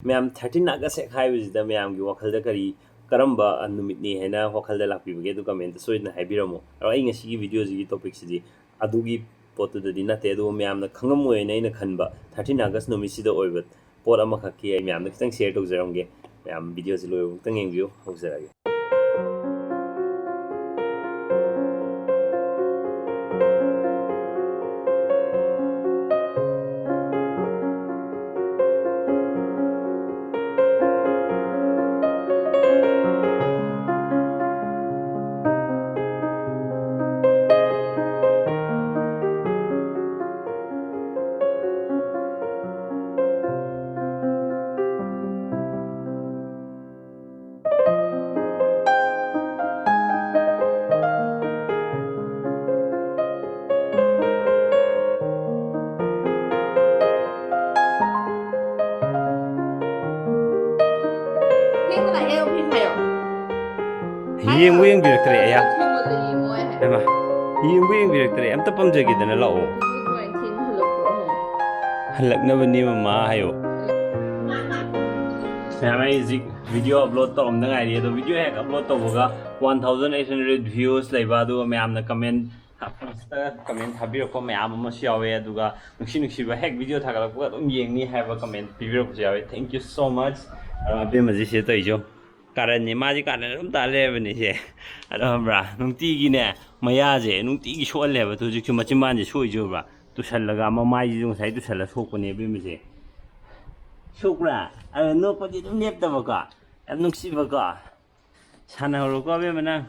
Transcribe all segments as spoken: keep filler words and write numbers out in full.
ꯃꯌꯥꯝ, ꯊꯥꯔꯇꯤꯟ ꯑꯥꯒꯁ ꯍꯦꯛ ꯍꯥꯏꯕꯁꯤꯗ ꯃꯌꯥꯝꯒꯤ ꯋꯥꯈꯜꯗ ꯀꯔꯤ, ꯀꯔꯝꯕ, ꯑ, ꯅꯨꯃꯤꯠꯅꯤ ꯍꯥꯏꯅ ꯋꯥꯈꯜꯗ ꯂꯥꯛꯄꯤꯕꯒꯦ? ꯑꯗꯨ ꯀꯃꯦꯟꯇ ꯁꯣꯏꯗꯅ ꯍꯥꯏꯕꯤꯔꯝꯃꯣ꯫ ꯑꯗꯣ ꯑꯩ ꯉꯁꯤꯒꯤ ꯚꯤꯗꯤꯑꯣꯁꯤꯒꯤ ꯇꯣꯄꯤꯛꯁꯤꯗꯤ ꯑꯗꯨꯒꯤ ꯄꯣꯠꯇꯨꯗꯗꯤ ꯅꯠꯇꯦ, ꯑꯗꯨꯕꯨ ꯃꯌꯥꯝꯅ ꯈꯪꯉꯝꯃꯣꯏꯅ ꯑꯩꯅ ꯈꯟꯕ ꯊꯥꯔꯇꯤꯟ ꯑꯥꯒꯁ ꯅꯨꯃꯤꯠꯁꯤꯗ ꯑꯣꯏꯕ ꯄꯣꯠ ꯑꯃꯈꯛꯀꯤ ꯑꯩ ꯃꯌꯥꯝꯗ ꯈꯤꯇꯪ ꯁꯤꯌꯔ ꯇꯧꯖꯔꯝꯒꯦ꯫ ꯃꯌꯥꯝ ꯚꯤꯗꯤꯑꯣꯁꯤ ꯂꯣꯏꯕ ꯈꯛꯇꯪ ꯌꯦꯡꯕꯤꯌꯨ꯫ ꯍꯧꯖꯔꯛꯑꯒꯦ꯫ ꯌꯦꯡꯕꯨ ꯌꯦꯡꯕꯤꯔꯛꯇ꯭ꯔꯦ ꯑꯌꯥ꯫ ꯍꯩꯃꯥ, ꯌꯦꯡꯕꯨ ꯌꯦꯡꯕꯤꯔꯛꯇ꯭ꯔꯦ꯫ ꯑꯝꯇ ꯄꯝꯖꯒꯦꯗꯅ ꯂꯥꯛꯑꯣ꯫ ꯍꯜꯂꯛꯅꯕꯅꯤ ꯃꯃꯥ ꯍꯥꯏꯌꯣ꯫ ꯃꯌꯥꯝ, ꯑꯩ ꯍꯧꯖꯤꯛ ꯚꯤꯗꯤꯑꯣ ꯑꯞꯂꯣꯗ ꯇꯧꯔꯝꯗ ꯉꯥꯏꯔꯤ꯫ ꯑꯗꯣ ꯚꯤꯗꯤꯑꯣ ꯍꯦꯛ ꯑꯞꯂꯣꯗ ꯇꯧꯕꯒ ꯋꯥꯟ ꯊꯥꯎꯖꯟ ꯑꯩꯠ ꯍꯟꯗ꯭ꯔꯦꯗ ꯚ꯭ꯌꯨꯁ ꯂꯩꯕ, ꯑꯗꯨꯒ ꯃꯌꯥꯝꯅ ꯀꯃꯦꯟ, ꯐꯥꯔꯁꯇ ꯀꯃꯦꯟ ꯊꯥꯕꯤꯔꯛꯄ ꯃꯌꯥꯝ ꯑꯃꯁꯨ ꯌꯥꯎꯋꯦ꯫ ꯑꯗꯨꯒ ꯅꯨꯡꯁꯤ ꯅꯨꯡꯁꯤꯕ ꯍꯦꯛ ꯚꯤꯗꯤꯑꯣ ꯊꯥꯒꯠꯂꯛꯄꯒ ꯑꯗꯨꯝ ꯌꯦꯡꯅꯤ ꯍꯥꯏꯕ ꯀꯃꯦꯟ ꯄꯤꯕꯤꯔꯛꯄꯁꯨ ꯌꯥꯎꯋꯦ꯫ Thank you so much꯫ ꯑꯗꯣ ꯑꯕꯦꯝꯃꯁꯦ ꯁꯤꯗ ꯇꯧꯔꯤꯁꯦ ꯀꯥꯔꯟꯅꯤ꯫ ꯃꯥꯁꯦ ꯀꯥꯔꯟ ꯑꯗꯨꯝ ꯇꯥ ꯂꯩꯔꯕꯅꯤ ꯁꯦ꯫ ꯑꯗꯣ ꯈꯪꯕ꯭ꯔꯥ, ꯅꯨꯡꯇꯤꯒꯤꯅꯦ ꯃꯌꯥꯁꯦ ꯅꯨꯡꯇꯤꯒꯤ ꯁꯣꯛꯍꯜꯂꯦꯕ꯫ ꯑꯗꯨ ꯍꯧꯖꯤꯛꯁꯨ ꯃꯆꯤꯟꯕꯥꯟꯁꯦ ꯁꯣꯛꯏꯁꯦ ꯎꯕ꯭ꯔꯥ? ꯇꯨꯁꯜꯂꯒ, ꯃꯃꯥꯏꯁꯤꯁꯨ ꯉꯁꯥꯏ ꯇꯨꯁꯜꯂ ꯁꯣꯛꯄꯅꯦ ꯑꯕꯦꯝꯃꯁꯦ꯫ ꯁꯣꯛꯄ꯭ꯔꯥ? ꯑꯗꯣ ꯅꯣꯛꯄꯗꯤ ꯑꯗꯨꯝ ꯂꯦꯞꯇꯕꯀꯣ꯫ ꯌꯥꯝ ꯅꯨꯡꯁꯤꯕꯀꯣ꯫ ꯁꯥꯟꯅꯍꯧꯔꯣꯀꯣ ꯑꯕꯦꯝꯃ ꯅꯪ꯫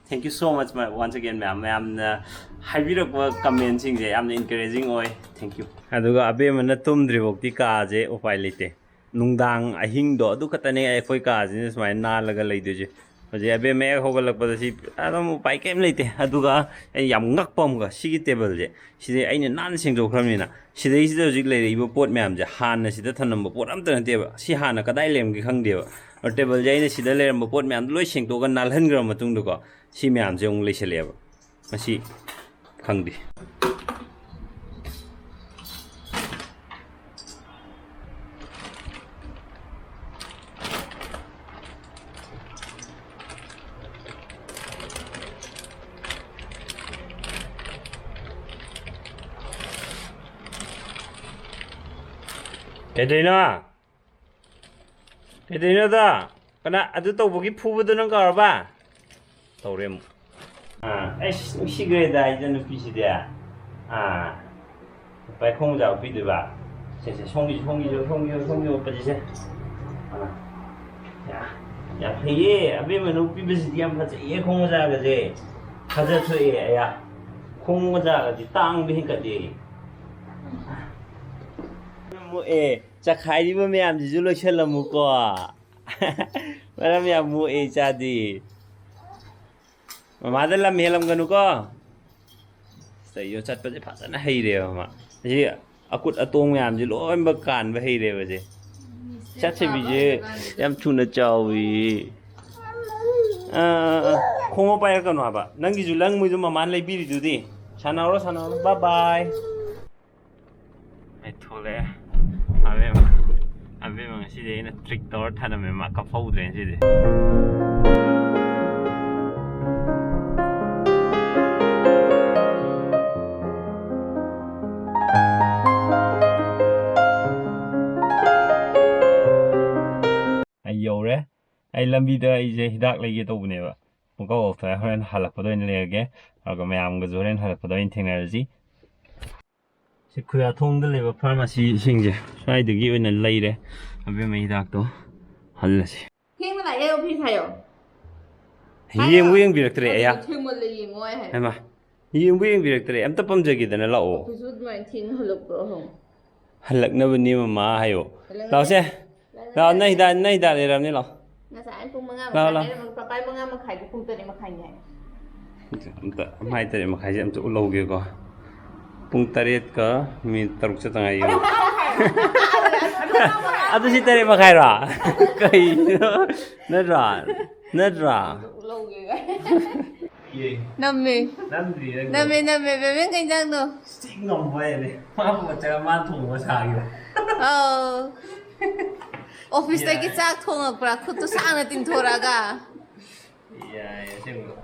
Thank you so much, my, once again, ꯃꯌꯥꯝ, ꯃꯌꯥꯝꯅ ꯍꯥꯏꯕꯤꯔꯛꯄ ꯀꯃꯦꯟꯁꯤꯡꯁꯦ ꯌꯥꯝꯅ encouraging ꯑꯣꯏ꯫ Thank you꯫ ꯑꯗꯨꯒ ꯑꯕꯦꯝꯃꯅ ꯇꯨꯝꯗ꯭ꯔꯤꯐꯥꯎꯗꯤ ꯀꯥꯁꯦ ꯎꯄꯥꯏ ꯂꯩꯇꯦ꯫ ꯅꯨꯡꯗꯥꯡ ꯑꯍꯤꯡꯗꯣ ꯑꯗꯨ ꯈꯛꯇꯅꯦ ꯑꯩꯈꯣꯏ ꯀꯥꯁꯤꯅ ꯁꯨꯃꯥꯏꯅ ꯅꯥꯜꯂꯒ ꯂꯩꯗꯣꯏꯁꯦ꯫ ꯍꯧꯖꯤꯛ ꯑꯕꯦꯝꯃ ꯍꯦꯛ ꯍꯧꯒꯠꯂꯛꯄꯗ ꯁꯤ ꯑꯗꯨꯝ ꯎꯄꯥꯏ ꯀꯩꯝ ꯂꯩꯇꯦ꯫ ꯑꯗꯨꯒ ꯑꯩ ꯌꯥꯝ ꯉꯛꯄ ꯑꯃꯒ, ꯁꯤꯒꯤ ꯇꯦꯕꯜꯁꯦ, ꯁꯤꯗꯤ ꯑꯩꯅ ꯅꯥꯟꯅ ꯁꯦꯡꯗꯣꯛꯈ꯭ꯔꯕꯅꯤꯅ, ꯁꯤꯗꯩꯁꯤꯗ ꯍꯧꯖꯤꯛ ꯂꯩꯔꯛꯏꯕ ꯄꯣꯠ ꯃꯌꯥꯝꯁꯦ ꯍꯥꯟꯅ ꯁꯤꯗ ꯊꯝꯂꯝꯕ ꯄꯣꯠ ꯑꯝꯇ ꯅꯠꯇꯦꯕ꯫ ꯁꯤ ꯍꯥꯟꯅ ꯀꯗꯥꯏ ꯂꯩꯔꯝꯒꯦ ꯈꯪꯗꯦꯕ꯫ ꯑꯗꯣ ꯇꯦꯕꯜꯁꯦ ꯑꯩꯅ ꯁꯤꯗ ꯂꯩꯔꯝꯕ ꯄꯣꯠ ꯃꯌꯥꯝꯗꯣ ꯂꯣꯏ ꯁꯦꯡꯗꯣꯛꯑꯒ ꯅꯥꯜꯍꯟꯈ꯭ꯔꯕ ꯃꯇꯨꯡꯗꯀꯣ, ꯁꯤ ꯃꯌꯥꯝꯁꯦ ꯑꯃꯨꯛ ꯂꯩꯁꯜꯂꯛꯑꯦꯕ꯫ ꯃꯁꯤ ꯈꯪꯗꯦ꯫ ꯀꯩꯗꯧꯔꯤꯅꯣ? ꯀꯩꯗꯧꯔꯤꯅꯣꯗ? ꯀꯅꯥ ꯑꯗꯨ ꯇꯧꯕꯒꯤ ꯐꯨꯕꯗꯣ ꯅꯪ ꯀꯥꯎꯔꯕ? ꯇꯧꯔꯦ ꯑꯃꯨꯛ꯫ ꯑꯥ, ꯑꯩꯁ, ꯅꯨꯡꯁꯤꯈ꯭ꯔꯦꯗ ꯑꯩꯁꯦ ꯅꯨꯄꯤꯁꯤꯗꯤ꯫ ꯑꯥ, ꯄꯥꯏꯈꯣꯡ ꯃꯆꯥ ꯎꯞꯄꯤꯗꯣꯏꯕ꯫ ꯁꯦ, ꯁꯦ, ꯁꯣꯝꯒꯤꯁꯨ, ꯁꯣꯝꯒꯤꯁꯨ, ꯁꯣꯝꯒꯤꯁꯨ, ꯁꯣꯝꯒꯤ ꯎꯞꯄꯁꯤꯁꯦ꯫ ꯑꯥ, ꯌꯥ, ꯌꯥꯝ ꯐꯩꯌꯦ꯫ ꯑꯕꯦꯝꯃꯅ ꯎꯞꯄꯤꯕꯁꯤꯗꯤ ꯌꯥꯝ ꯐꯖꯩꯌꯦ, ꯈꯣꯡ ꯃꯆꯥꯒꯁꯦ꯫ ꯊꯥꯖ ꯊꯣꯛꯑꯦ, ꯑꯌꯥ꯫ ꯈꯣꯡ ꯃꯆꯥꯒꯗꯤ ꯇꯥꯡꯕ ꯍꯦꯟꯀꯠꯂꯦ꯫ ꯑꯃꯨꯛ, ꯑꯦ, ꯆꯈꯥꯏꯔꯤꯕ ꯃꯌꯥꯝꯁꯤꯁꯨ ꯂꯣꯏꯁꯜꯂꯝꯃꯨꯀꯣ꯫ ꯃꯔꯝ ꯌꯥꯝ ꯃꯣꯛꯑꯦ ꯏꯆꯥꯗꯤ꯫ ꯃꯃꯥꯗ ꯂꯝ ꯍꯦꯜꯂꯝꯒꯅꯨꯀꯣ꯫ ꯁꯤꯗ ꯌꯣꯠ ꯆꯠꯄꯁꯦ ꯐꯖꯅ ꯍꯩꯔꯦꯕ ꯃꯥ꯫ ꯑꯁꯤ ꯑꯀꯨꯠ ꯑꯇꯣꯡ ꯃꯌꯥꯝꯁꯦ ꯂꯣꯏꯅꯃꯛ ꯀꯥꯟꯕ ꯍꯩꯔꯦꯕ ꯁꯦ꯫ ꯁꯥꯊꯤꯕꯤꯁꯦ ꯌꯥꯝ ꯊꯨꯅ ꯆꯥꯎꯏ꯫ ꯑꯥ, ꯑꯥ, ꯑꯥ꯫ ꯈꯣꯡꯎꯞ ꯄꯥꯏꯔꯛꯀꯅꯨ ꯍꯥꯏꯕ꯫ ꯅꯪꯒꯤꯁꯨ ꯂꯪ ꯃꯣꯏꯗꯣ ꯃꯃꯥꯅ ꯂꯩꯕꯤꯔꯤꯗꯨꯗꯤ꯫ ꯁꯥꯟꯅꯧꯔꯣ, ꯁꯥꯟꯅꯧꯔꯣ꯫ ꯕꯥꯏ ꯕꯥꯏ꯫ ꯑꯩ ꯊꯣꯛꯂꯛꯑꯦ꯫ ꯑꯕꯦꯝꯃ, ꯑꯕꯦꯝꯃ ꯉꯁꯤꯗꯤ ꯑꯩꯅ ꯇ꯭ꯔꯤꯛ ꯇꯧꯔ ꯊꯅꯝꯃꯦ, ꯃꯥ ꯀꯞꯐꯧꯗ꯭ꯔꯦ ꯉꯁꯤꯗꯤ꯫ ꯑꯩ ꯌꯧꯔꯦ꯫ ꯑꯩ ꯂꯝꯕꯤꯗ ꯑꯩꯁꯦ ꯍꯤꯗꯥꯛ ꯂꯩꯒꯦ ꯇꯧꯕꯅꯦꯕ꯫ ꯄꯨꯡꯀꯥꯎ ꯀꯥꯎꯊꯣꯛꯑꯦ꯫ ꯍꯣꯔꯦꯟ ꯍꯜꯂꯛꯄꯗ ꯑꯣꯏꯅ ꯂꯩꯔꯒꯦ꯫ ꯑꯗꯨꯒ ꯃꯌꯥꯝꯒꯁꯨ ꯍꯣꯔꯦꯟ ꯍꯜꯂꯛꯄꯗ ꯑꯣꯏꯅ ꯊꯦꯡꯅꯔꯁꯤ꯫ ꯁꯤ ꯈꯨꯌꯥꯊꯣꯡꯗ ꯂꯩꯕ ꯐꯥꯔꯃꯥꯁꯤꯁꯤꯡꯁꯦ ꯁ꯭ꯋꯥꯏꯗꯒꯤ ꯑꯣꯏꯅ ꯂꯩꯔꯦ꯫ ꯑꯕꯦꯝꯃ ꯍꯤꯗꯥꯛꯇꯣ ꯍꯜꯂꯁꯤ꯫ ꯊꯦꯡꯅ ꯂꯥꯛꯑꯦ, ꯑꯣꯐꯤꯁ ꯍꯥꯏꯌꯣ꯫ ꯌꯦꯡꯕꯨ ꯌꯦꯡꯕꯤꯔꯛꯇ꯭ꯔꯦ, ꯑꯌꯥ꯫ ꯑꯗꯨ ꯊꯦꯡꯃꯜꯂꯦ, ꯌꯦꯡꯉꯣ ꯍꯥꯏ꯫ ꯍꯩꯃꯥ, ꯌꯦꯡꯕꯨ ꯌꯦꯡꯕꯤꯔꯛꯇ꯭ꯔꯦ꯫ ꯑꯝꯇ ꯄꯝꯖꯒꯦꯗꯅ ꯂꯥꯛꯑꯣ꯫ ꯑꯣꯐꯤꯁꯁꯨ ꯑꯗꯨꯃꯥꯏꯅ ꯊꯦꯡꯅ ꯍꯜꯂꯛꯄ꯭ꯔꯣ ꯍꯪꯉꯣ꯫ ꯍꯜꯂꯛꯅꯕꯅꯦ ꯃꯃꯥ ꯍꯥꯏꯌꯣ꯫ ꯍꯜꯂꯛꯅꯕꯅꯦ? ꯂꯥꯛꯑꯣꯁꯦ꯫ ꯂꯥꯛꯑꯣ, ꯅꯪ ꯍꯤꯗꯥꯛ, ꯅꯪ ꯍꯤꯗꯥꯛ ꯂꯩꯔꯝꯅꯤ, ꯂꯥꯛꯑꯣ꯫ ꯉꯁꯥꯏ ꯄꯨꯡ ꯃꯉꯥ ꯂꯥꯛꯑꯣ, ꯃꯈꯥꯏ ꯂꯥꯛꯑꯣ꯫ ꯂꯩꯔꯝꯃꯒ ꯄꯥꯄꯥꯏ ꯃꯉꯥ ꯃꯈꯥꯏꯗꯤ ꯄꯨꯡ ꯇꯔꯦꯠ ꯃꯈꯥꯏꯅꯤ ꯍꯥꯏ꯫ ꯑꯝꯇ, ꯃꯥꯏ ꯇꯔꯦꯠ ꯃꯈꯥꯏꯁꯦ ꯑꯝꯇ ꯎꯠꯍꯧꯒꯦꯀꯣ꯫ ꯄꯨꯡ ꯇꯔꯦꯠꯀ ꯃꯤꯅꯤꯠ ꯇꯔꯨꯛ ꯆꯠꯇ ꯉꯥꯏꯔꯤ ꯌꯦꯡꯉꯣ꯫ ꯑꯗꯨ ꯁꯤ ꯇꯔꯦꯠ ꯃꯈꯥꯏꯔꯣ? ꯀꯩꯅꯣ? ꯅꯠꯇ꯭ꯔꯣ? ꯅꯠꯇ꯭ꯔꯣ? ꯎꯠꯍꯧꯒꯦ꯫ ꯅꯝꯃꯦ꯫ ꯅꯝꯗ꯭ꯔꯤ ꯅꯪꯗꯣ꯫ ꯅꯝꯃꯦ, ꯅꯝꯃꯦ꯫ ꯕꯦꯕꯦꯟ ꯀꯩ ꯏꯟꯖꯥꯡꯅꯣ? ꯁꯤ ꯉꯝꯕ ꯍꯥꯏꯅꯦ꯫ ꯃꯥ ꯄꯨꯔꯛꯆꯔ ꯃꯥ ꯊꯣꯡꯕ ꯁꯥꯈꯤꯕ꯫ ꯑꯧ꯫ ꯑꯣꯐꯤꯁꯇꯒꯤ ꯌꯥꯏ꯫ ꯆꯥꯛ ꯊꯣꯡꯉꯛꯄ꯭ꯔꯥ? ꯈꯨꯠꯇꯨ ꯁꯥꯡꯅ ꯇꯤꯡꯊꯣꯔꯛꯑꯒ꯫ ꯌꯥꯏ, ꯑꯁꯦꯡꯕ꯫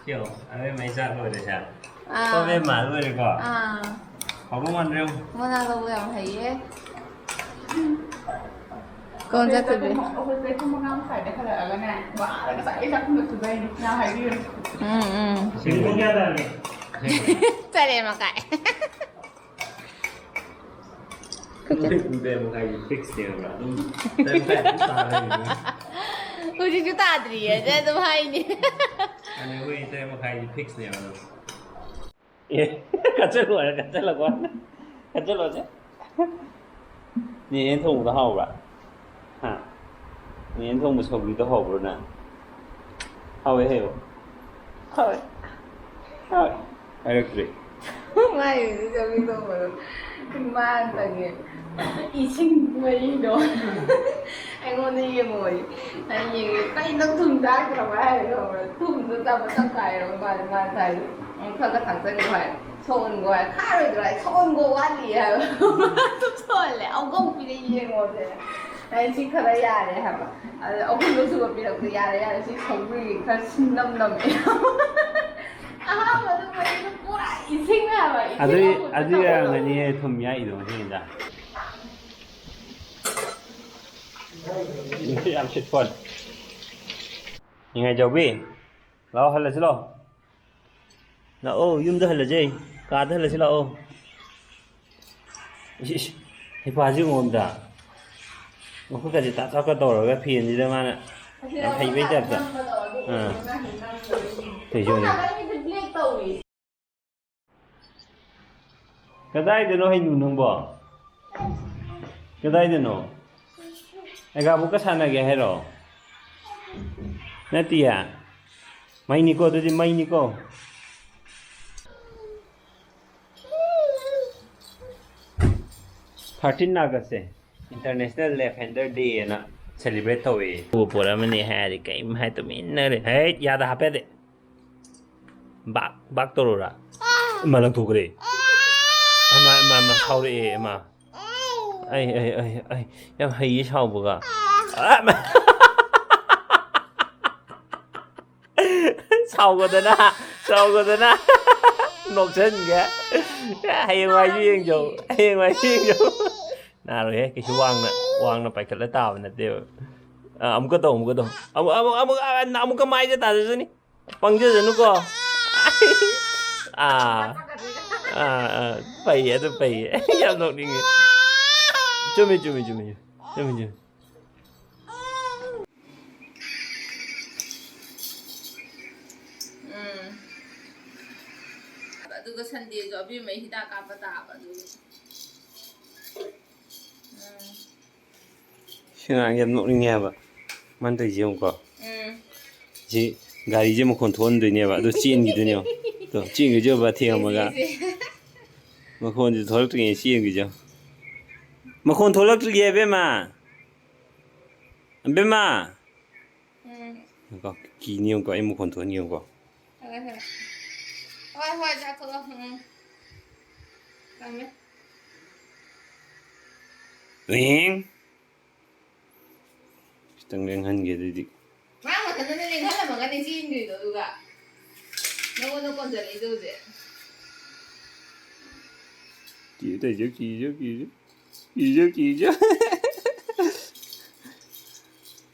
ꯌꯦꯡꯉꯣ, ꯑꯕꯦꯝꯃꯩ ꯆꯥꯛ ꯂꯣꯏꯔꯦ ꯁꯦ꯫ ꯑꯥ꯫ ꯑꯕꯦꯝꯃ ꯂꯣꯏꯔꯦꯀꯣ? ꯑꯥ꯫ ꯍꯧꯗꯧ ꯃꯥꯟꯗ꯭ꯔꯦ ꯌꯦꯡꯉꯣ꯫ ꯃꯅꯥ ꯂꯧꯕ ꯌꯥꯝ ꯍꯩꯌꯦ꯫ ꯀꯣꯟ ꯆꯠꯇꯕꯤ꯫ ꯑꯩꯈꯣꯏ ꯄꯨꯡ ꯃꯉꯥ ꯃꯈꯥꯏꯗ ꯍꯜꯂꯛꯑꯒꯅꯦ, ꯋꯥꯔꯒ ꯉꯁꯥꯏ ꯆꯥꯛꯈꯨꯝꯗ ꯁꯨꯗꯣꯏꯅꯦ, ꯅꯪ ꯍꯥꯏꯕꯤꯔꯨꯅꯦ꯫ ꯎꯝ, ꯎꯝ꯫ ꯄꯨꯡ ꯀꯌꯥ ꯇꯥꯔꯒꯦ? ꯇꯔꯦꯠ ꯃꯈꯥꯏ꯫ ꯄꯨꯡ ꯇꯔꯦꯠ ꯃꯈꯥꯏꯒꯤ fix ꯅꯦꯕ꯫ ꯑꯗꯨꯝ ꯇꯔꯦꯠ ꯃꯈꯥꯏ ꯑꯗꯨꯝ ꯇꯥ ꯂꯩꯔꯤꯅꯦ꯫ ꯍꯧꯖꯤꯛꯁꯨ ꯇꯥꯗ꯭ꯔꯤꯌꯦ, ꯑꯗꯨ ꯑꯗꯨꯝ ꯍꯥꯏꯅꯤ꯫ ꯑꯗꯨ ꯑꯩꯈꯣꯏ ꯇꯔꯦꯠ ꯃꯈꯥꯏꯒꯤ fix ꯅꯦꯕ ꯑꯗꯨꯝ꯫ ꯑꯦ, ꯀꯠꯆꯜꯂꯣ ꯍꯥꯏꯔ ꯀꯠꯆꯜꯂꯀꯣ꯫ ꯀꯠꯆꯜꯂꯣꯁꯦ꯫ ꯅꯦꯅꯦ ꯊꯣꯡꯕꯗꯣ ꯍꯥꯎꯕ꯭ꯔꯥ? ꯍꯥ? ꯅꯦꯅꯦ ꯊꯣꯡꯕ ꯁꯧꯒ꯭ꯔꯤꯗꯣ ꯍꯥꯎꯕ꯭ꯔꯣ ꯅꯪ? ꯍꯥꯎꯋꯦ ꯍꯥꯏꯌꯣ꯫ ꯍꯥꯎꯋꯦ꯫ ꯍꯥꯎꯋꯦ꯫ ꯍꯥꯏꯔꯛꯇ꯭ꯔꯤ꯫ ꯃꯥꯏ ꯍꯧꯖꯤꯛ ꯁꯧꯒ꯭ꯔꯤ ꯊꯣꯡꯕꯗꯣ ꯃꯥꯅ ꯆꯪꯉꯦ꯫ ꯏꯁꯤꯡ ꯃꯍꯤꯗꯣ ꯑꯩꯉꯣꯟꯗ ꯌꯦꯡꯉꯣꯏ꯫ ꯑꯩ ꯌꯦꯡꯉꯦ, "ꯀꯩ ꯅꯪ ꯊꯨꯝ ꯊꯥꯛꯇ꯭ꯔꯕ?" ꯍꯥꯏꯔꯦ, ꯈꯪꯕ꯭ꯔꯥ? ꯊꯨꯝꯗꯣ ꯆꯥꯕ ꯇꯪꯈꯥꯏꯔꯣ ꯃꯥꯅ, ꯃꯥꯅ ꯊꯥꯏꯗꯣ꯫ ꯑꯃꯨꯛ ꯈꯔ ꯈꯔ ꯊꯥꯛꯆꯜꯂꯣ ꯍꯥꯏ꯫ "ꯁꯧꯍꯟꯒꯣ" ꯍꯥꯏ꯫ "ꯈꯥꯔꯣꯏꯗ꯭ꯔꯣ?" ꯍꯥꯏ꯫ "ꯁꯧꯍꯟꯒꯣ ꯋꯥꯠꯂꯤ" ꯍꯥꯏꯕ꯫ ꯁꯨꯝ ꯁꯧꯍꯜꯂꯦ꯫ ꯑꯧꯒꯧꯕꯤꯗ ꯌꯦꯡꯉꯣꯁꯦ꯫ ꯑꯩ ꯁꯤ ꯈꯔ ꯌꯥꯔꯦ ꯍꯥꯏꯕ꯫ ꯑꯗ ꯑꯍꯨꯝꯂꯛ ꯁꯨꯕ ꯄꯤꯔꯛꯄꯗ, "ꯌꯥꯔꯦ, ꯌꯥꯔꯦ, ꯁꯤ ꯁꯧꯒ꯭ꯔꯤ ꯈꯔ ꯁꯤꯟꯅꯝ ꯅꯝꯃꯦ"꯫ ꯑꯍꯥꯟꯕꯗꯨ ꯃꯍꯤꯗꯨ ꯄꯨꯔꯥ ꯏꯁꯤꯡ ꯍꯥꯏꯕ, ꯏꯁꯤꯡ ꯑꯗꯨꯏ-, ꯑꯃꯨꯕ ꯑꯗꯨꯏ ꯇꯧꯕꯗꯣ꯫ ꯑꯣꯏꯔꯝꯒꯅꯤꯌꯦ ꯊꯨꯝ ꯌꯥꯛꯏꯗꯣ ꯉꯁꯤ ꯌꯦꯟꯖꯥꯡ꯫ ꯅꯨꯡꯁꯤꯠ ꯌꯥꯝ ꯁꯤꯠꯄ ꯋꯥꯅꯤ꯫ ꯅꯤꯡꯉꯥꯏꯖꯧꯕꯤ, ꯂꯥꯛꯑꯣ, ꯍꯜꯂꯁꯤ ꯂꯥꯛꯑꯣ꯫ ꯂꯥꯛꯑꯣ, ꯌꯨꯝꯗ ꯍꯜꯂꯁꯦ, ꯀꯥꯗ ꯍꯜꯂꯁꯤ ꯂꯥꯛꯑꯣ꯫ ꯏꯁ, ꯏꯁ, ꯍꯩꯄꯥꯁꯤ ꯌꯦꯡꯉꯣ ꯑꯝꯇ꯫ ꯃꯈꯨꯠꯀꯁꯦ ꯇꯥꯛ ꯇꯥꯛꯀ ꯇꯧꯔꯒ ꯐꯦꯟꯁꯤꯗ ꯃꯥꯅ ꯌꯥꯝ ꯍꯩꯕꯩ ꯇꯥꯏꯞꯇ꯫ ꯑꯥ꯫ ꯇꯧꯏꯁꯦ ꯌꯦꯡꯉꯣ꯫ ꯀꯗꯥꯏꯗꯅꯣ ꯍꯩꯅꯨ ꯅꯪꯕꯣ? ꯀꯗꯥꯏꯗꯅꯣ? ꯑꯦꯒꯥꯕꯨꯛꯀ ꯁꯥꯟꯅꯒꯦ ꯍꯥꯏꯔꯣ? ꯅꯠꯇꯤꯌꯦ꯫ ꯃꯩꯅꯤꯀꯣ, ꯑꯗꯨꯗꯤ ꯃꯩꯅꯤꯀꯣ꯫ Thirteen August ꯁꯦ International Left Hander Day ꯍꯥꯏꯅ celebrate ꯇꯧꯋꯦ꯫ ꯄꯣꯠ ꯑꯃꯅꯤ ꯍꯥꯏꯔꯗꯤ ꯀꯩꯝ ꯍꯥꯏ ꯇꯨꯃꯤꯟꯅ ꯂꯩ꯫ ꯍꯦꯠ, ꯌꯥꯗ ꯍꯥꯞꯄ ꯌꯥꯗꯦ꯫ ꯕꯥꯛ ꯕꯥꯛ ꯇꯧꯔꯨꯔꯥ? ꯏꯃꯥ, ꯂꯪꯊꯣꯛꯈ꯭ꯔꯦ꯫ ꯏꯃꯥ, ꯏꯃꯥ, ꯏꯃꯥ, ꯁꯥꯎꯔꯛꯑꯦ, ꯏꯃꯥ꯫ ꯑꯩ, ꯑꯩ, ꯑꯩ, ꯑꯩ, ꯌꯥꯝ ꯍꯩꯌꯦ ꯁꯥꯎꯕꯒ꯫ ꯑꯥ, ꯏꯃꯥ꯫ ꯁꯥꯎꯒꯗꯅ, ꯁꯥꯎꯒꯗꯅ꯫ ꯅꯣꯛꯁꯟꯒꯦ꯫ ꯍꯌꯦꯡꯋꯥꯏꯁꯨ ꯌꯦꯡꯖꯧ, ꯍꯌꯦꯡꯋꯥꯏꯁꯨ ꯌꯦꯡꯖꯧ꯫ ꯅꯥꯔꯣꯏꯍꯦ, ꯀꯩꯁꯨ ꯋꯥꯡꯅ꯫ ꯋꯥꯡꯅ ꯄꯥꯏꯈꯠꯂ ꯇꯥꯕ ꯅꯠꯇꯦꯕ꯫ ꯑ, ꯑꯃꯨꯛꯀ ꯇꯧ, ꯑꯃꯨꯛꯀ ꯇꯧ꯫ ꯑꯃꯨꯛ, ꯑꯃꯨꯛ, ꯑꯃꯨꯛ, ꯑ, ꯑꯃꯨꯛꯀ ꯃꯥꯏꯗ ꯇꯥꯖꯁꯅꯤ꯫ ꯄꯪꯖꯖꯅꯨꯀꯣ꯫ ꯑꯥ꯫ ꯑꯥ, ꯑꯥ, ꯐꯩꯌꯦ, ꯑꯗꯨ ꯐꯩꯌꯦ꯫ ꯌꯥꯝ ꯅꯣꯛꯅꯤꯡꯉꯦ꯫ ꯆꯨꯝꯃꯤ, ꯆꯨꯝꯃꯤ, ꯆꯨꯝꯃꯤ, ꯆꯨꯝꯃꯤ, ꯆꯨꯝꯃꯤ꯫ ꯎꯝ꯫ ꯑꯗꯨꯒ ꯁꯟꯗꯦꯁꯨ ꯑꯕꯦꯝꯃꯩ ꯍꯤꯗꯥꯛ ꯀꯥꯞꯄ ꯇꯥꯕ ꯑꯗꯨꯒꯤ꯫ ꯎꯝ꯫ ꯁꯤ ꯑꯉꯥꯡꯁꯦ ꯌꯥꯝ ꯅꯣꯛꯅꯤꯡꯉꯦ ꯍꯥꯏꯕ꯫ ꯃꯥꯅ ꯇꯧꯔꯤꯁꯦ ꯌꯦꯡꯉꯨꯀꯣ꯫ ꯎꯝ꯫ ꯁꯤ ꯒꯥꯔꯤꯁꯦ ꯃꯈꯣꯟ ꯊꯣꯛꯍꯟꯗꯣꯏꯅꯦꯕ, ꯑꯗꯨ ꯆꯦꯟꯈꯤꯗꯣꯏꯅꯦꯕ꯫ ꯇꯣ, ꯆꯦꯟꯈꯤꯗꯣꯏꯕ ꯊꯦꯡꯉꯝꯃꯒ꯫ ꯁꯤ, ꯁꯤ, ꯁꯤ꯫ ꯃꯈꯣꯟꯁꯦ ꯊꯣꯛꯂꯛꯇ꯭ꯔꯤꯉꯩ ꯆꯦꯟꯈꯤꯁꯦ꯫ ꯃꯈꯣꯟ ꯊꯣꯛꯂꯛꯇ꯭ꯔꯤꯌꯦ, ꯑꯕꯦꯝꯃ꯫ ꯑꯕꯦꯝꯃ꯫ ꯎꯝ꯫ ꯉꯥꯏꯈꯣ, ꯀꯤꯅꯤ ꯌꯦꯡꯉꯨꯀꯣ, ꯑꯩ ꯃꯈꯣꯟ ꯊꯣꯛꯍꯟꯒꯦ ꯌꯦꯡꯉꯨꯀꯣ꯫ ꯍꯣꯏ, ꯍꯣꯏ꯫ ꯍꯣꯏ, ꯍꯣꯏ, ꯆꯥꯊꯣꯛꯑꯣ꯫ ꯎꯝ꯫ ꯊꯝꯃꯦ꯫ ꯔꯤꯡ꯫ ꯈꯤꯇꯪ ꯂꯦꯡꯍꯟꯒꯦ ꯑꯗꯨꯗꯤ꯫ ꯃꯥ ꯃꯊꯟꯇꯅ ꯂꯦꯡꯍꯜꯂꯝꯃꯒꯅꯦ ꯆꯦꯟꯈ꯭ꯔꯤꯗꯣ, ꯑꯗꯨꯒ ꯅꯉꯣꯟꯗ ꯀꯣꯟꯁꯤꯜꯂꯛꯏꯗꯣ ꯍꯧꯖꯤꯛ꯫ ꯀꯤꯖꯩ, ꯀꯤꯖꯩ, ꯀꯤꯖꯩ, ꯀꯤꯖꯩ, ꯀꯤꯖꯩ꯫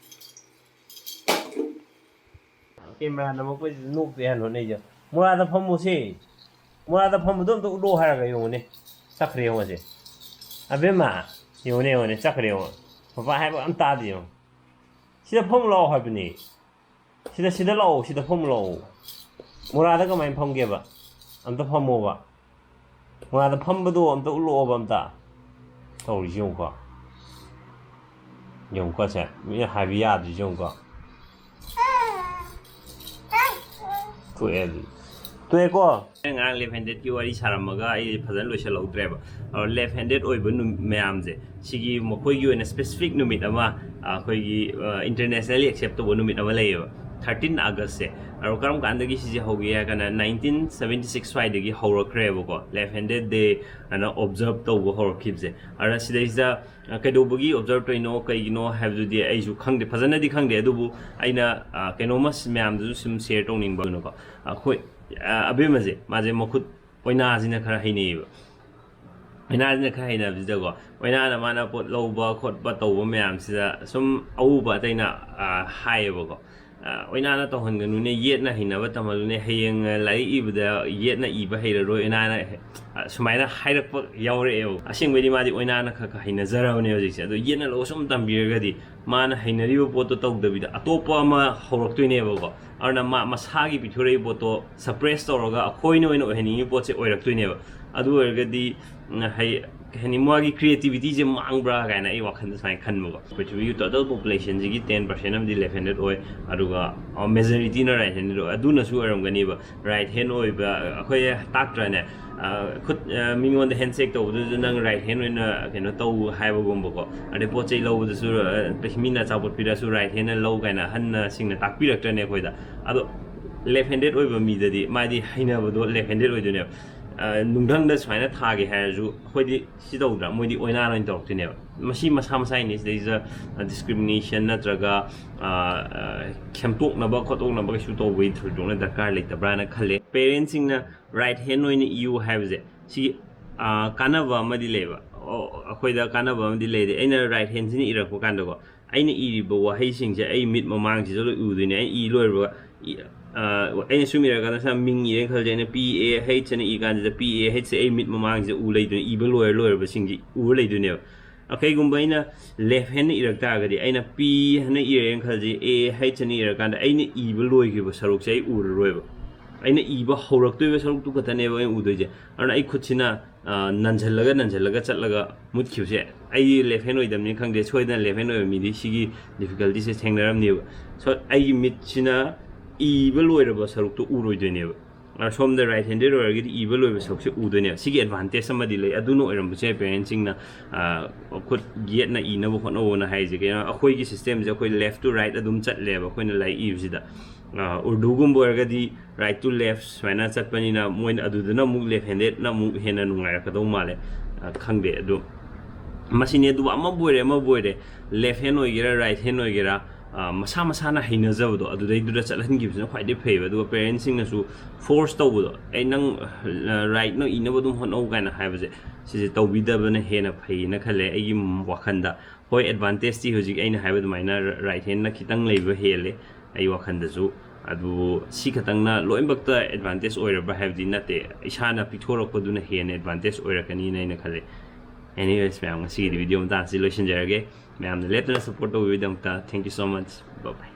ꯀꯦꯃꯦꯔꯥ ꯅꯝꯃꯛꯄꯁꯤꯗ ꯅꯣꯛꯇꯦ ꯍꯥꯏꯅ ꯍꯣꯠꯅꯩꯁꯦ꯫ ꯃꯣꯔꯥꯗ ꯐꯝꯃꯨꯁꯦ꯫ ꯃꯣꯔꯥꯗ ꯐꯝꯕꯗꯣ ꯑꯝꯇ ꯎꯠꯂꯣ ꯍꯥꯏꯔꯒ ꯌꯦꯡꯉꯨꯅꯦ꯫ ꯆꯠꯈ꯭ꯔꯦ ꯌꯦꯡꯉꯨꯁꯦ꯫ ꯑꯕꯦꯝꯃ, ꯌꯦꯡꯉꯨꯅꯦ, ꯌꯦꯡꯉꯨꯅꯦ, ꯆꯠꯈ꯭ꯔꯦ ꯌꯦꯡꯉꯨ꯫ ꯄꯄꯥ ꯍꯥꯏꯕ ꯑꯝ ꯇꯥꯗꯦ ꯌꯦꯡꯉꯨ꯫ ꯁꯤꯗ ꯐꯝꯃꯨ ꯂꯥꯛꯑꯣ ꯍꯥꯏꯕꯅꯤ꯫ ꯁꯤꯗ, ꯁꯤꯗ ꯂꯥꯛꯑꯣ, ꯁꯤꯗ ꯐꯝꯃꯨ ꯂꯥꯛꯑꯣ꯫ ꯃꯣꯔꯥꯗ ꯀꯃꯥꯏꯅ ꯐꯝꯒꯦꯕ? ꯑꯝꯇ ꯐꯝꯃꯣꯕ꯫ ꯃꯣꯔꯥꯗ ꯐꯝꯕꯗꯣ ꯑꯝꯇ ꯎꯠꯂꯛꯑꯣꯕ ꯑꯝꯇ꯫ ꯇꯧꯔꯤꯁꯤ ꯌꯦꯡꯉꯨꯀꯣ꯫ ꯌꯦꯡꯉꯨꯀꯣ ꯁꯦ꯫ ꯃꯤꯅ ꯍꯥꯏꯕ ꯌꯥꯗ꯭ꯔꯤꯁꯤ ꯌꯦꯡꯉꯨꯀꯣ꯫ ꯊꯣꯛꯑꯦ ꯑꯗꯨ꯫ ꯊꯣꯛꯑꯦꯀꯣ? ꯑꯩꯅ ꯉꯔꯥꯡ left handed ꯀꯤ ꯋꯥꯔꯤ ꯁꯥꯔꯝꯃꯒ ꯑꯩ ꯐꯖꯅ ꯂꯣꯏꯁꯤꯜꯍꯧꯗ꯭ꯔꯦꯕ꯫ ꯑꯗꯣ left handed ꯑꯣꯏꯕ ꯅꯨ-, ꯃꯌꯥꯝꯁꯦ, ꯁꯤꯒꯤ ꯃꯈꯣꯏꯒꯤ ꯑꯣꯏꯅ specific ꯅꯨꯃꯤꯠ ꯑꯃ, ꯑ, ꯑꯩꯈꯣꯏꯒꯤ, ꯑ, internationally accept ꯇꯧꯕ ꯅꯨꯃꯤꯠ ꯑꯃ ꯂꯩꯌꯦꯕ, thirteen August ꯁꯦ꯫ ꯑꯗꯣ ꯀꯔꯝ ꯀꯥꯟꯗꯒꯤ ꯁꯤꯁꯦ ꯍꯧꯒꯦ ꯍꯥꯏꯔ ꯀꯥꯟꯗ, nineteen seventy six ꯁ꯭ꯋꯥꯏꯗꯒꯤ ꯍꯧꯔꯛꯈ꯭ꯔꯦꯕꯀꯣ, left handed day ꯑꯅ observe ꯇꯧꯕ ꯍꯧꯔꯛꯈꯤꯕꯁꯦ꯫ ꯑꯗꯨꯅ ꯁꯤꯗꯩꯁꯤꯗ, ꯑ, ꯀꯩꯗꯧꯕꯒꯤ observe ꯇꯧꯔꯤꯅꯣ, ꯀꯩꯒꯤꯅꯣ ꯍꯥꯏꯕꯗꯨꯗꯤ ꯑꯩꯁꯨ ꯈꯪꯗꯦ, ꯐꯖꯅꯗꯤ ꯈꯪꯗꯦ꯫ ꯑꯗꯨꯕꯨ ꯑꯩꯅ, ꯑ, ꯀꯩꯅꯣꯝꯃ ꯁꯤ ꯃꯌꯥꯝꯗꯁꯨ ꯁꯨꯝ share ꯇꯧꯅꯤꯡꯕ, ꯀꯩꯅꯣꯀꯣ, ꯑꯩꯈꯣꯏ, ꯑ, ꯑꯕꯦꯝꯃꯁꯦ, ꯃꯥꯁꯦ ꯃꯈꯨꯠ ꯑꯣꯏꯅꯥꯁꯤꯅ ꯈꯔ ꯍꯩꯅꯩꯌꯦꯕ꯫ ꯑꯣꯏꯅꯥꯁꯤꯅ ꯈꯔ ꯍꯩꯅꯕꯁꯤꯗꯀꯣ, ꯑꯣꯏꯅꯥꯅ ꯃꯥꯅ ꯄꯣꯠ ꯂꯧꯕ ꯈꯣꯠꯄ ꯇꯧꯕ ꯃꯌꯥꯝꯁꯤꯗ ꯁꯨꯝ ꯑꯎꯕ ꯑꯇꯩꯅ, ꯑ, ꯍꯥꯏꯌꯦꯕꯀꯣ, "ꯑ, ꯑꯣꯏꯅꯥꯅ ꯇꯧꯍꯟꯒꯅꯨꯅꯦ, ꯌꯦꯠꯅ ꯍꯩꯅꯕ ꯇꯝꯍꯜꯂꯨꯅꯦ, ꯍꯌꯦꯡ, ꯑ, ꯂꯥꯏꯔꯤꯛ ꯏꯕꯗ ꯌꯦꯠꯅ ꯏꯕ ꯍꯩꯔꯔꯣꯏ ꯑꯣꯏꯅꯥꯅ", ꯑ, ꯁꯨꯃꯥꯏꯅ ꯍꯥꯏꯔꯛꯄ ꯌꯥꯎꯔꯛꯑꯦꯕ꯫ ꯑꯁꯦꯡꯕꯩꯗꯤ ꯃꯥꯗꯤ ꯑꯣꯏꯅꯥꯅ ꯈꯔ ꯈꯔ ꯍꯩꯅꯖꯔꯕꯅꯦ ꯍꯧꯖꯤꯛꯁꯦ꯫ ꯑꯗꯣ ꯌꯦꯠꯅ ꯂꯧ ꯁꯨꯝ ꯇꯝꯕꯤꯔꯒꯗꯤ ꯃꯥꯅ ꯍꯩꯅꯔꯤꯕ ꯄꯣꯠꯇꯣ ꯇꯧꯗꯕꯤꯗ ꯑꯇꯣꯞꯄ ꯑꯃ ꯍꯧꯔꯛꯇꯣꯏꯅꯦꯕꯀꯣ꯫ ꯑꯗꯨꯅ ꯃꯥ ꯃꯁꯥꯒꯤ ꯄꯤꯊꯣꯔꯛꯏꯕ ꯄꯣꯠꯇꯣ suppress ꯇꯧꯔꯒ ꯑꯩꯈꯣꯏꯅ ꯑꯣꯏꯅ ꯑꯣꯏꯍꯟꯅꯤꯡꯉꯤꯕ ꯄꯣꯠꯁꯦ ꯑꯣꯏꯔꯛꯇꯣꯏꯅꯦꯕ꯫ ꯑꯗꯨ ꯑꯣꯏꯔꯒꯗꯤ, ꯎꯝ, ꯍꯩ-, ꯀꯩ ꯍꯥꯏꯅꯤ, ꯃꯥꯒꯤ creativity ꯁꯦ ꯃꯥꯡꯕ꯭ꯔꯥ ꯀꯥꯏꯅ ꯑꯩ ꯋꯥꯈꯜꯗ ꯁꯨꯃꯥꯏꯅ ꯈꯟꯕꯀꯣ꯫ ꯄ꯭ꯔꯤꯊꯤꯕꯤꯒꯤ total population ꯁꯤꯒꯤ ten percent ꯑꯃꯗꯤ left handed ꯑꯣꯏ, ꯑꯗꯨꯒ, ꯑ, majority ꯅ right handed ꯑꯣꯏ꯫ ꯑꯗꯨꯅꯁꯨ ꯑꯣꯏꯔꯝꯒꯅꯤꯕ꯫ Right hand ꯑꯣꯏꯕ, ꯑꯩꯈꯣꯏ ꯇꯥꯛꯇ꯭ꯔꯅꯦ? ꯑ, ꯈꯨꯠ, ꯑ, ꯃꯤꯉꯣꯟꯗ handshake ꯇꯧꯕꯗꯨꯁꯨ ꯅꯪ right hand ꯑꯣꯏꯅ ꯀꯩꯅꯣ ꯇꯧ ꯍꯥꯏꯕꯒꯨꯝꯕꯀꯣ꯫ ꯑꯗꯩ ꯄꯣꯠ ꯆꯩ ꯂꯧꯕꯗꯁꯨ, ꯑ, ꯃꯤꯅ ꯑꯆꯥꯄꯣꯠ ꯄꯤꯔꯛꯑꯁꯨ right hand ꯅ ꯂꯧ ꯀꯥꯏꯅ ꯑꯍꯟꯁꯤꯡꯅ ꯇꯥꯛꯄꯤꯔꯛꯇ꯭ꯔꯅꯦ ꯑꯩꯈꯣꯏꯗ? ꯑꯗꯣ left handed ꯑꯣꯏꯕ ꯃꯤꯗꯗꯤ ꯃꯥꯗꯤ ꯍꯩꯅꯕꯗꯣ left handed ꯑꯣꯏꯗꯣꯏꯅꯦꯕ꯫ ꯑ, ꯅꯨꯡꯙꯪꯗ ꯁꯨꯃꯥꯏꯅ ꯊꯥꯒꯦ ꯍꯥꯏꯔꯁꯨ ꯑꯩꯈꯣꯏꯗꯤ ꯁꯤ ꯇꯧꯗ꯭ꯔꯥ? ꯃꯣꯏꯗꯤ ꯑꯣꯏꯅꯥꯅ ꯑꯣꯏꯅ ꯇꯧꯔꯛꯇꯣꯏꯅꯦꯕ꯫ ꯃꯁꯤ ꯃꯁꯥ ꯃꯁꯥꯒꯤꯅꯤ꯫ ꯁꯤꯗꯩꯁꯤꯗ, ꯑ, discrimination ꯅꯠꯇ꯭ꯔꯒ, ꯑ, ꯑ, ꯁꯦꯝꯗꯣꯛꯅꯕ ꯈꯣꯠꯇꯣꯛꯅꯕ ꯀꯩꯁꯨ ꯇꯧꯕꯒꯤ ꯊꯣꯏꯗꯣꯛꯅ ꯗꯔꯀꯥꯔ ꯂꯩꯇꯕ꯭ꯔꯥꯅ ꯈꯜꯂꯦ꯫ Parents ꯁꯤꯡꯅ right hand ꯑꯣꯏꯅ ꯏꯌꯨ ꯍꯥꯏꯕꯁꯦ ꯁꯤ, ꯑ, ꯀꯥꯟꯅꯕ ꯑꯃꯗꯤ ꯂꯩꯌꯦꯕ꯫ ꯑꯣ, ꯑꯩꯈꯣꯏꯗ ꯀꯥꯟꯅꯕ ꯑꯃꯗꯤ ꯂꯩꯔꯦ꯫ ꯑꯩꯅ right hand ꯁꯤꯅ ꯏꯔꯛꯄ ꯀꯥꯟꯗꯀꯣ, ꯑꯩꯅ ꯏꯔꯤꯕ ꯋꯥꯍꯩꯁꯤꯡꯁꯦ ꯑꯩ ꯃꯤꯠ ꯃꯃꯥꯡꯁꯤꯗ ꯂꯣꯏ ꯎꯗꯣꯏꯅꯦ꯫ ꯑꯩ ꯏ ꯂꯣꯏꯔꯕ, ꯏ-, ꯑ, ꯑꯩꯅ ꯁꯨꯝ ꯏꯔꯀꯥꯟꯗ ꯁꯨꯃꯥꯏꯅ ꯃꯤꯡ ꯏꯔꯦꯅ ꯈꯜꯂꯁꯦ, ꯑꯩꯅ P A H ꯑꯅ ꯏ ꯀꯥꯟꯁꯤꯗ P A H ꯁꯦ ꯑꯩ ꯃꯤꯠ ꯃꯃꯥꯡꯁꯤꯗ ꯎ ꯂꯩꯗꯣꯏꯅꯦ, ꯏꯕ ꯂꯣꯏꯔ ꯂꯣꯏꯔꯕꯁꯤꯡꯁꯤ ꯎꯔ ꯂꯩꯗꯣꯏꯅꯦꯕ꯫ ꯑ, ꯀꯩꯒꯨꯝꯕ ꯑꯩꯅ left hand ꯅ ꯏꯔꯛ ꯇꯥꯔꯒꯗꯤ, ꯑꯩꯅ P ꯍꯥꯏꯅ ꯏꯔꯦꯅ ꯈꯜꯂꯁꯤ, A H ꯑꯅ ꯏꯔꯀꯥꯟꯗ ꯑꯩꯅ ꯏꯕ ꯂꯣꯏꯈꯤꯕ ꯁꯔꯨꯛꯁꯦ ꯑꯩ ꯎꯔꯔꯣꯏꯕ꯫ ꯑꯩꯅ ꯏꯕ ꯍꯧꯔꯛꯇꯣꯏꯕ ꯁꯔꯨꯛꯇꯨ ꯈꯛꯇꯅꯦꯕ ꯑꯩꯅ ꯎꯗꯣꯏꯁꯦ꯫ ꯑꯗꯨꯅ ꯑꯩ ꯈꯨꯠꯁꯤꯅ, ꯑ, ꯅꯟꯁꯤꯜꯂꯒ, ꯅꯟꯁꯤꯜꯂꯒ ꯆꯠꯂꯒ ꯃꯨꯠꯈꯤꯕꯁꯦ, ꯑꯩ left hand ꯑꯣꯏꯗꯕꯅꯤ ꯈꯪꯗꯦ, ꯁꯣꯏꯗꯅ left hand ꯑꯣꯏꯕ ꯃꯤꯗꯤ ꯁꯤꯒꯤ difficulty ꯁꯦ ꯊꯦꯡꯅꯔꯝꯅꯦꯕ꯫ So, ꯑꯩꯒꯤ ꯃꯤꯠꯁꯤꯅ ꯏꯕ ꯂꯣꯏꯔꯕ ꯁꯔꯨꯛꯇꯣ ꯎꯔꯣꯏꯗꯣꯏꯅꯦꯕ꯫ ꯑ, ꯁꯣꯝꯗ right handed ꯑꯣꯏꯔꯒꯗꯤ ꯏꯕ ꯂꯣꯏꯕ ꯁꯔꯨꯛꯁꯦ ꯎꯗꯣꯏꯅꯦꯕ꯫ ꯁꯤꯒꯤ advantage ꯑꯃꯗꯤ ꯂꯩ꯫ ꯑꯗꯨꯅ ꯑꯣꯏꯔꯝꯕꯁꯨ ꯌꯥꯏ parents ꯁꯤꯡꯅ, ꯑ, ꯈꯨꯠ ꯌꯦꯠꯅ ꯏꯅꯕ ꯍꯣꯠꯅꯧꯑꯣꯅ ꯍꯥꯏꯔꯤꯁꯦ꯫ ꯀꯩꯅꯣ, ꯑꯩꯈꯣꯏꯒꯤ system ꯁꯦ ꯑꯩꯈꯣꯏ left to right ꯑꯗꯨꯝ ꯆꯠꯂꯦꯕ ꯑꯩꯈꯣꯏꯅ ꯂꯥꯏꯔꯤꯛ ꯏꯕꯁꯤꯗ꯫ ꯑ, ꯎꯔꯗꯨꯒꯨꯝꯕ ꯑꯣꯏꯔꯒꯗꯤ right to left ꯁꯨꯃꯥꯏꯅ ꯆꯠꯄꯅꯤꯅ ꯃꯣꯏꯅ ꯑꯗꯨꯗꯅ ꯑꯃꯨꯛ left handed ꯅ ꯑꯃꯨꯛ ꯍꯦꯟꯅ ꯅꯨꯡꯉꯥꯏꯔꯛꯀꯗꯧ ꯃꯥꯜꯂꯦ꯫ ꯑ, ꯈꯪꯗꯦ꯫ ꯑꯗꯨ ꯃꯁꯤꯅꯤ꯫ ꯑꯗꯨꯕꯨ ꯑꯃꯕꯨ ꯑꯣꯏꯔꯦ, ꯑꯃꯕꯨ ꯑꯣꯏꯔꯦ, left hand ꯑꯣꯏꯒꯦꯔꯥ, right hand ꯑꯣꯏꯒꯦꯔꯥ, ꯑ, ꯃꯁꯥ ꯃꯁꯥꯅ ꯍꯩꯅꯖꯕꯗꯣ ꯑꯗꯨꯗꯩꯗꯨꯗ ꯆꯠꯍꯟꯈꯤꯕꯁꯤꯅ ꯈ꯭ꯋꯥꯏꯗꯩ ꯐꯩꯌꯦꯕ꯫ ꯑꯗꯨꯒ parents ꯁꯤꯡꯅꯁꯨ force ꯇꯧꯕꯗꯣ, "ꯑꯩ ꯅꯪ, ꯑ, right ꯅ ꯏꯅꯕ ꯑꯗꯨꯝ ꯍꯣꯠꯅꯧ" ꯀꯥꯏꯅ ꯍꯥꯏꯕꯁꯦ, ꯁꯤꯁꯦ ꯇꯧꯕꯤꯗꯕꯅ ꯍꯦꯟꯅ ꯐꯩꯌꯦꯅ ꯈꯜꯂꯦ ꯑꯩꯒꯤ ꯋꯥꯈꯜꯗ꯫ ꯍꯣꯏ, ꯑꯦꯗꯚꯥꯟꯇꯦꯖꯇꯤ ꯍꯧꯖꯤꯛ ꯑꯩꯅ ꯍꯥꯏꯕ ꯑꯗꯨꯃꯥꯏꯅ ꯔꯥꯏꯠ ꯍꯦꯟꯅ ꯈꯤꯇꯪ ꯂꯩꯕ ꯍꯦꯜꯂꯦ ꯑꯩ ꯋꯥꯈꯜꯗꯁꯨ꯫ ꯑꯗꯨꯕꯨ ꯁꯤ ꯈꯛꯇꯪꯅ ꯂꯣꯏꯅꯃꯛꯇ ꯑꯦꯗꯚꯥꯟꯇꯦꯖ ꯑꯣꯏꯔꯕ꯭ꯔꯥ ꯍꯥꯏꯕꯗꯤ ꯅꯠꯇꯦ, ꯏꯁꯥꯅ ꯄꯤꯊꯣꯔꯛꯄꯗꯨꯅ ꯍꯦꯟꯅ ꯑꯦꯗꯚꯥꯟꯇꯦꯖ ꯑꯣꯏꯔꯛꯀꯅꯤꯅ ꯑꯩꯅ ꯈꯜꯂꯦ꯫ Anyways, ꯃꯌꯥꯝ, ꯉꯁꯤꯒꯤꯗꯤ ꯚꯤꯗꯤꯑꯣ ꯃꯇꯥꯡꯁꯤ ꯂꯣꯏꯁꯤꯟꯖꯔꯒꯦ꯫ ꯃꯌꯥꯝꯅ ꯂꯦꯞꯇꯅ support ꯇꯧꯕꯤꯕꯒꯤꯗꯃꯛꯇ thank you so much. Bye bye.